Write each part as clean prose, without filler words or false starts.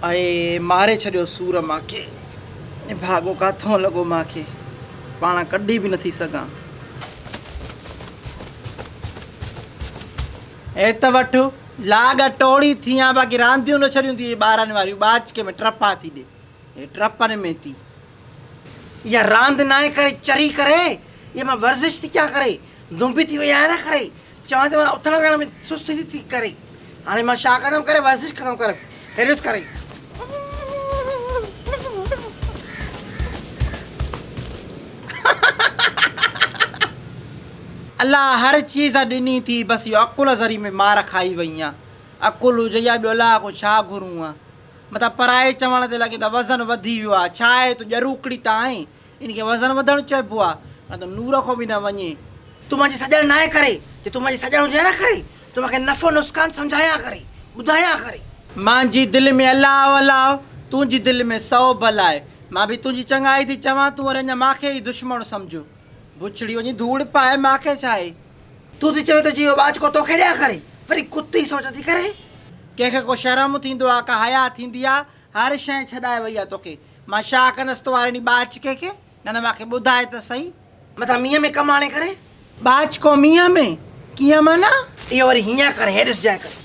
۽ ماري ڇڏيو سور مان کي. نڀاڳو ڪاٿئون لڳو مان کي. پاڻ ڪڍي به نٿي سگهان. هي ته وٺ، لاڳ ٽوڙي ٿي آن باقي رانديون نه ڇڏيون ٿي ٻارن واريون ٻاچڪي ۾ ٽپا ٿي ڏي. هي ٽپن ۾ ٿي. اها راند ناهي ڪري چري ڪري، اها مان ورزش ٿي ڪيان ڪري، دنبي ٿي وئي آهيان نه ڪري. چوان ٿي معنيٰ اٿڻ ويهڻ ۾ سستي ٿي ٿي ڪري. هاڻي مان ڇا ڪندم ڪري ورزش ڪندم ڪري هيڏي ڪري. الله هر چيز ڏني ٿي بس اهو عقل ذري ۾ مار کائي وئي آن. عقل هجي يا ٻيو الله کان ڇا گهرون آن. متان پرائي چوڻ تي لڳي ته وزن وڌي ويو آ. ڇا آهي تون ڄروڪڙي ته آهين. ان کي وزن وڌڻ چئبو آ. نه ته نور کان به نه وڃي. تون مانجي سڄڻ ناهي ڪري. جي تون مانجي سڄڻ هجين ها نه ڪري ته مانکي نفعو نسقان سمجهايان ها ڪري ٻڌايان ها ڪري. مانجي دل ۾ الله الله تنهنجي دل ۾ سو ڀلا آهي. مان به تنهنجي چڱائي ٿي چوان تون وري اڃا مانکي ئي دشمڻ سمجهه. بڇڙي وڃي ڌوڙ پائي مانکي ڇا آهي. تون ٿي چوين ته جي اهو ٻاچڪو توکي ڏيان ڪري وري ڪتي سوچ ٿي ڪري. ڪنهن کي ڪو شرم ٿيندو آ ڪا حياء ٿيندي آ. هر شيء ڇڏائي وئي آ توکي. مان ڇا ڪندس تو واري انهي ٻاچڪي کي. نه نه مانکي ٻڌاء ته سهي. متان مينهن ۾ ڪم آڻي ڪري. ٻاچڪو مينهن ۾؟ ڪيئن معنيٰ؟ اهو وري هيئن ڪري هي ڏسجانء ڪري.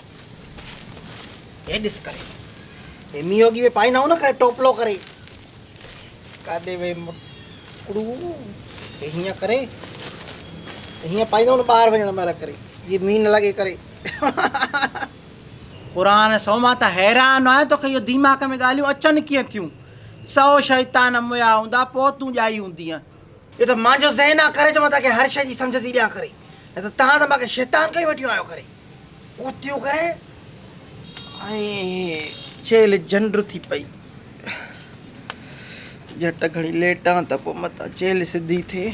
هي ڏس ڪري. هي مينهوڳي ۾ پائيندا آهيون نه ڪري ٽوپلو ڪري. ڪاڏي وئي مڪڙو. هي هيئن ڪري. هيئن پائيندا آهيون نه ٻاهر وڃڻ مهل ڪري. جي مينهن نه لڳي ڪري. قرآن سو مان ته حيران آهيان توکي اهو ديماغ ۾ ڳالهيون اچن ڪيئن ٿيون. سو شيطان مويا هوندا پوء تون ڄائي هوندينء. اهو ته مانجو ذهن آ ڪري جو مان توهان کي هر شيء جي سمجهه ٿي ڏيان ڪري نه ته توهان ته مان کي شيطان ڪيون ويٺيون آهيو ڪري ڪوتيون ڪري ۽ چيلهه جنڊ ٿي پئي. جهٽ گهڙي ليٽان ته پوء متان چيلهه سڌي ٿئي.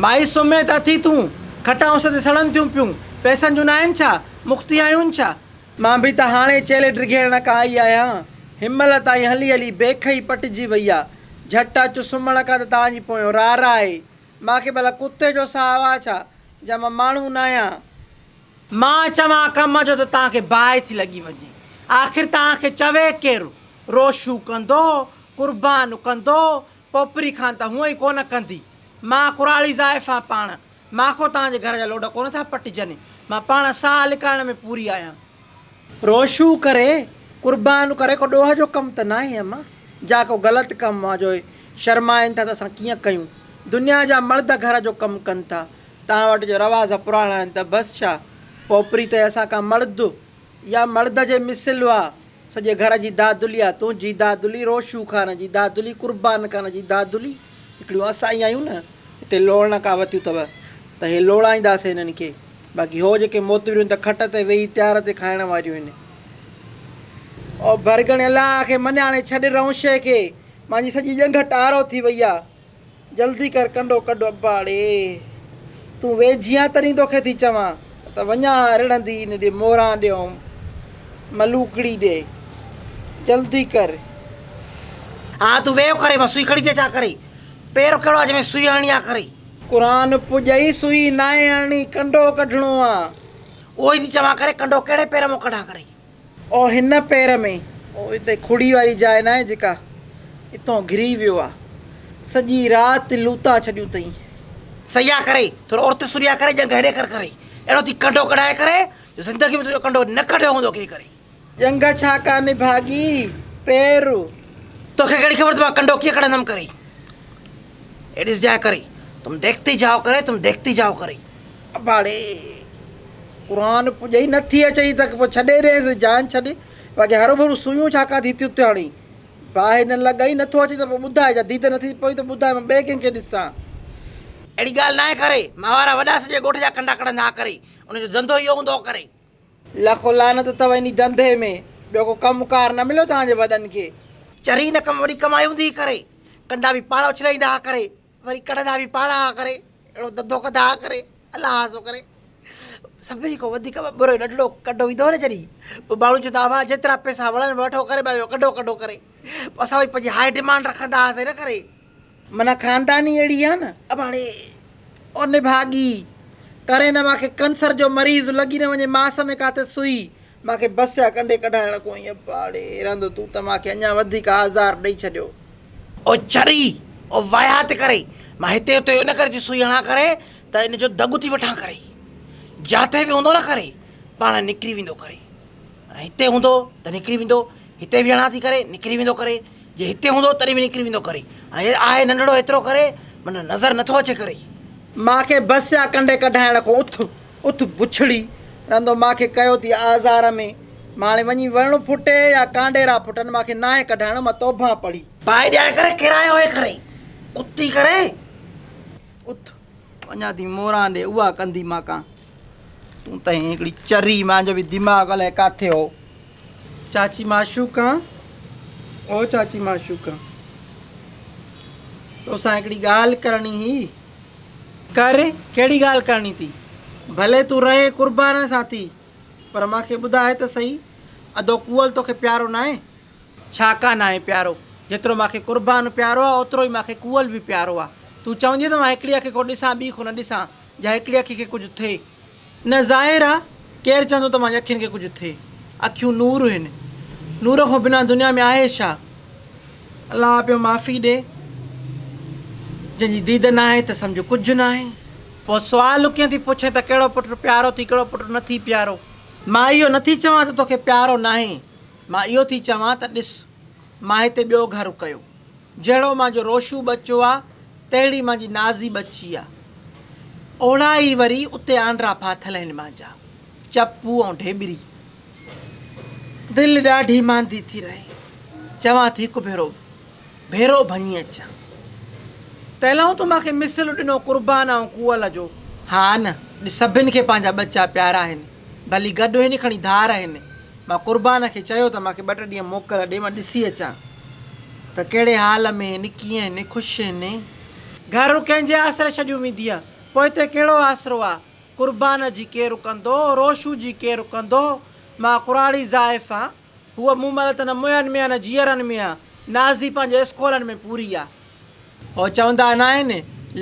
مائي سمهي ته اٿي تون، کٽان اس تي سڙن ٿيون پيون، پئسن جون ناهن ڇا؟ مختي آهيون ڇا؟ مان به ته هاڻي چيلهه ڊگهيڙڻ کان آئي آهيان. هنمهل تائين هلي هلي بيک ئي پٽجي وئي آ. جهٽ اچ سمهڻ کان ته توهان جي پويون رار آهي. مان کي ڀلا ڪتي جو ساهه آ ڇا، جا مان ماڻهو ناهيان. مان چوان ڪم جو ته توهان کي باهه ٿي لڳي وڃي. آخر توهان کي چوي ڪير؟ روشو ڪندو، قربان ڪندو، پوپري خان ته هونء ئي ڪونه ڪندي. مان ڪراڙي زائفان پاڻ. مان کان توهان جي گهر جا لوڏ ڪونه ٿا پٽجن. مان پاڻ ساهه لڪائڻ ۾ پوري آهيان. روشو ڪري، قربان ڪري ڪو ڏوهه جو ڪم ته ناهي اما. جا ڪو غلط ڪم آ جو اهي شرمائن ٿا ته اسان ڪيئن ڪيون. دنيا جا مرد گهر جو ڪم ڪن ٿا. توهان وٽ جو رواز پراڻا آهن ته بس ڇا. پوپري ته اسان کان مرد يا مرد جي مثل آ. سڄي گهر جي دادلي آ. تنهنجي دادلي، روشو خان جي دادلي، قربان خان جي دادلي. هڪڙيون اسان ئي آهيون نه. هتي لوڙڻ ڪا وتيون اٿو ته هي لوڙائينداسين هنن کي. باقي هو جيڪي موتبريون ته کٽ تي ويهي تيار تي کائڻ واريون هن. او ڀرڳڻي الله کي مڃاڻي ڇڏ رئونشي کي. مانجي سڄي ڄنگهه ٽارو ٿي وئي آ. جلدي ڪر ڪنڊو ڪڍ ابا ڙي. تون ويجهي آن تڏهين توکي ٿي چوان ته وڃان ها رڙهندي ان ڏي موران ڏي ۽ ملوڪڙي ڏي. جلدي ڪر. ها تون ويهه ڪري مان سوئي کڻي ٿي اچان ڪري. پير ڪهڙو آ جنهن ۾ سوئي هڻڻي آ ڪري. قرآن پڄئي سوئي ناهي هڻڻي ڪنڊو ڪڍڻو آ. اهو ئي ٿي چوان ڪري ڪنڊو ڪهڙي پير مان ڪڍان ڪري. او هن پير ۾، او اتي کڙي واري جاء ناهي جيڪا اتون گهري ويو آ. سڄي رات لوتان ڇڏيون اٿئي. صحيح آ ڪري، ٿورو اورتي سري آ ڪري، ڄنگهه هيڏي ڪر ڪري. اهڙو ٿي ڪنڊو ڪڍائي ڪري جو زندگي ۾ تنهنجو ڪنڊو نه ڪڍيو هوندو ڪنهن ڪري. ڄنگهه ڇا ڪا نڀاڳي، پير. توکي ڪهڙي خبر ته مان ڪنڊو ڪيئن ڪڍندم ڪري. هي ڏسجانء ڪري، تم ديکتي جائو ڪري، تم ديکتي جائو ڪري. ابا ڙي! قرآن پڄئي نه ٿي اچئي ته پوء ڇڏي ڏينس، جان ڇڏ، باقي هروڀرو سوئيون ڇا ڪا ٿي ٿيون هڻين. باهه نه لڳئي، نٿو اچي ته پوء ٻڌاء، جا ديد نٿي پوي ته ٻڌاء، مان ٻئي ڪنهن کي ڏسان. اهڙي ڳالهه ناهي ڪري، مان وارا وڏا سڄي ڳوٺ جا ڪنڊا ڪڍندا ها ڪري، ان جو ڌنڌو اهو هوندو هو ڪري. لک لعنت اٿو انهي ڌنڌي ۾، ٻيو ڪو ڪم ڪار نه مليو توهان جي وڏن کي. چري نه ڪم وڏي ڪمائي هوندي هئي ڪري، ڪنڊا به پاڻ اڇلائيندا ها ڪري، وري ڪڍندا به پاڻ ها ڪري، اهڙو ڌنڌو ڪندا ها ڪري، الله سو ڪري. سڀني کان وڌيڪ ٻٻر جو ننڍڙو ڪنڊو ايندو هو نه جڏهن، پوء ماڻهو چوندا هئا ڀاء جيترا پئسا وڻن وٺو ڪري ٻيو ڪنڊو ڪڍو ڪري. پوء اسان وري پنهنجي هاء ڊمانڊ رکندا هئاسين نه ڪري. معنيٰ خانداني اهڙي آ نه. اباڻي او نڀاڳي، ڪري نه مان کي ڪنسر جو مريض لڳي نه وڃي ماس ۾ ڪاٿي سوئي. مان کي بس آ ڪنڊي ڪڍائڻ کان ائين پاڙي رهندو تون ته مان کي اڃا وڌيڪ آزار ڏئي ڇڏيو. او چري، او واهيات ڪري، مان هتي هتي ان ڪري ٿي سوئي هڻان ڪري ته ان جو دڳ ٿي وٺان ڪري. جاتي به هوندو نه ڪري، پاڻ نڪري ويندو ڪري. هتي هوندو ته نڪري ويندو، هتي به هڻان ٿي ڪري، نڪري ويندو ڪري. جي هتي هوندو تڏهن به نڪري ويندو ڪري. ۽ آهي ننڍڙو ايترو ڪري، معنيٰ نظر نٿو اچي ڪري. مان کي بس آ ڪنڊي ڪڍائڻ کان اٿ. اٿ بڇڙي، رندو مان کي ڪيو ٿي آزار ۾، مان هاڻي وڃي وڻ ڦٽي يا ڪانڊيرا ڦٽن، مان کي ناهي ڪڍائڻو، مان توبهان پڙهي. باهه ڏيان ڪري ڪيرايو هي ڪري، ڪتي ڪري. اٿ، وڃان ٿي موران ڏي، اها ڪندي مان ڪان. تون ته هين هڪڙي چري، مانجو به دماغ الائي ڪاٿي هو. چاچي معشوقان، او چاچي معشوقان، توسان هڪڙي ڳالهه ڪرڻي هئي. ڪر، ڪهڙي ڳالهه ڪرڻي ٿي؟ ڀلي تون رهين قربان سان ٿي، پر مان کي ٻڌاء ته سهي، ادو ڪوئل توکي پيارو ناهي؟ ڇا ڪا ناهي پيارو؟ جيترو مان کي قربان پيارو آ، اوترو ئي مان کي ڪوئل به پيارو آ. تون چوندينء ته مان هڪڙي اک کان ڏسان، ٻي کان نه ڏسان، جا هڪڙي اک کي ڪجهه ٿئي. نه ظاهر آ، ڪير چوندو ته مان جي اکين کي ڪجهه ٿئي. اکيون نور هن. نور کان بنا دنيا ۾ آهي ڇا؟ الله پيو معافي ڏي. جنهن جي ديد ناهي ته سمجهه ڪجهه ناهي. پوء سوال ڪيئن ٿي پڇين ته ڪهڙو پٽ پيارو ٿي ڪهڙو پٽ نه ٿي پيارو. مان اهو نه ٿي چوان ته توکي پيارو ناهي. مان اهو ٿي چوان ته ڏس، مان هتي ٻيو گهر ڪيو. جهڙو مانجو روشو ٻچو آ، تهڙي مانجي نازي ٻچي آ. اوڙا ئي وري اتي آنڊرا ڦاٿل هن مانجا، چپو ۽ ڍيٻري. دل ڏاڍي ماندي ٿي رهي. چوان ٿي هڪ ڀيرو ڀيرو ڀڃي اچان. تهلئون تو مانکي مثل ڏنو قربان ۽ ڪوئل جو. ها نه، ڏس سڀن کي پنهنجا ٻچا پيارا هن. ڀلي گڏ هن کڻي ڌار هن. مان قربان کي چيو ته مانکي ٻه ٽي ڏينهن موڪل ڏي مان ڏسي اچان ته ڪهڙي حال ۾ هن، ڪيئن هن، خوش هن. گهر ڪنهن جي آسري ڇڏيون ويندينء؟ پوئتي ڪهڙو آسرو آ؟ قربان جي ڪير ڪندو؟ روشو جي ڪير ڪندو؟ مان ڪراڙي زائف آن. هوء مون مهل ته نه مئن ۾ آ نه جيئرن ۾ آ. نازي پنهنجي اسڪولن ۾ پوري آ. هو چوندا ناهن،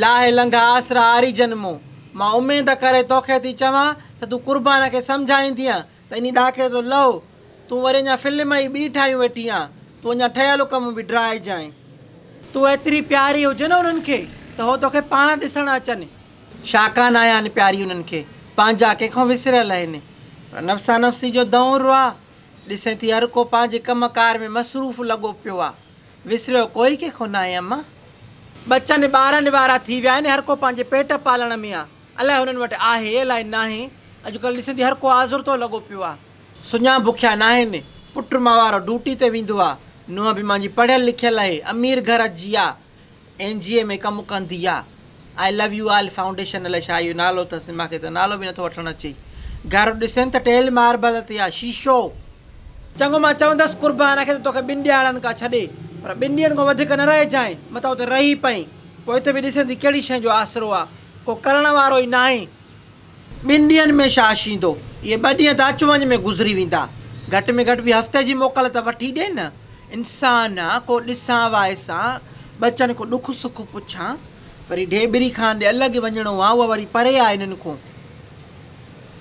لاهي لنگها آسرا آريجن مون. مان اميد ڪري توکي ٿي چوان ته تون قربان کي سمجهائيندينء ته انهي ڏاڪي تو لهو. تون وري اڃا فلم ئي ٻي ٺاهيون ويٺي آن. تون اڃا ٺهيل ڪم به ڊاهجانء. تون ايتري پياري هجين نه انهن کي ته هو توکي پاڻ ڏسڻ اچن. ڇا ڪانه آهيان پياري انهن کي. پنهنجا ڪنهن کان وسريل آهن. پر نفسا نفسي جو دؤر آ. ڏسين ٿي هر ڪو پنهنجي ڪم ڪار ۾ مصروف لڳو پيو آ. وسريو ڪوئي ڪنهن کان ناهي اما. ٻچن ٻارن وارا ٿي ويا آهن. هر ڪو پنهنجي پيٽ پالڻ ۾ آ. الائي هنن وٽ آهي الائي ناهي. اڄڪلهه ڏسين ٿي هر ڪو آزرتو لڳو پيو آ. سڃا بکيا ناهن. پٽ مان وارو ڊوٽي تي ويندو آ. نونهن به مانجي پڙهيل لکيل آهي. امير گهر جي آ. اين جي اي ۾ ڪم ڪندي آ. I love you all foundation الائي ڇا اهو نالو اٿس مان کي ته نالو به نٿو وٺڻ اچي. گهر ڏسين ته ٽيل ماربل تي آ. شيشو. چڱو مان چوندس قربان کي ته توکي ٻن ڏيهاڙن کان ڇڏي پر ٻن ڏينهن کان وڌيڪ نه رهجانء متان اتي رهي پئين. پوء اتي به ڏسين ٿي ڪهڙي شيء جو آسرو آ. ڪو ڪرڻ وارو ئي ناهي. ٻن ڏينهن ۾ ڇا شيندو؟ اهي ٻه ڏينهن ته اچ وڃ ۾ گذري ويندا. گهٽ ۾ گهٽ به هفتي جي موڪل ته وٺي ڏي نه. انسان آ، ڪو ڏسان وائسان، ٻچن کان ڏک سک پڇان. وري ڍيٻري خان ڏي الڳ وڃڻو آ، اها وري پري آ هنن کان.